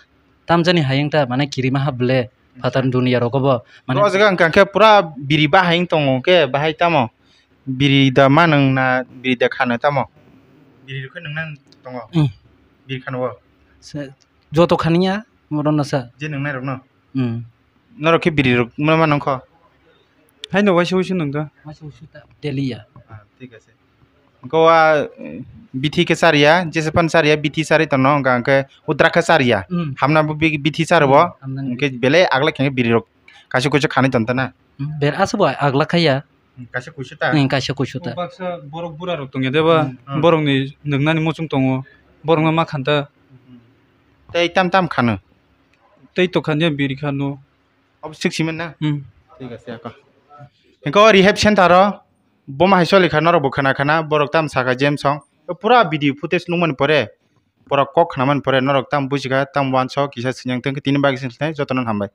tamjani hayung ta mane kirima hap le phatar dunia rogo bo. Mane o jaga hwnkha khe pura biri bahai wng tongo khe bahai tamo? Biri da ma nwng na biri da khano tamo? Biri rok khe nwng nang tongo. Hmm. Biri khano o. Se, joto khaniya, moro no sa. Je nwng nai rok no? Hmm. Norok khe biri rok ma, ma nang kho? Haino waisa waisa nwng da. Waisa waisa ta, daily ya. Ah, thik ase. Hwnkhe o a, eh, bithi khe chariya, jese phano chariya, bithi chari tono, hwnkha hwnkhe o drakha chariya. Hmm. Hamna bo bi-, bithi charo bo. Hmm, hamna ni hwnkhe bithi. Belai agla khe biri rok kaisa kuisa khanai tonta na. Hmm, ber asa bo agla khaya. Hmm, kaisa kuisa ta? Hmm, kaisa kuisa ta. O baksa borok bura rok tongya de ba, hmm, hmm, borok ni nwngnani muchung tongo, borok no ma khan ta. Hmm. Tei tam tam khano? Tei to khanya biri khano. Obo sik simen na? Hmm. Thik ase, ako. Hwnkhe o rehab center o, bo ma hai choli kha, norok bo khna khna, borok tam sakha James song. Pura video footage nukmani pore, borok kok khnamani pore, norok tam buji kha, tam uansuk kisa sinyang tong khe, tini bagwi sini jotono hambai.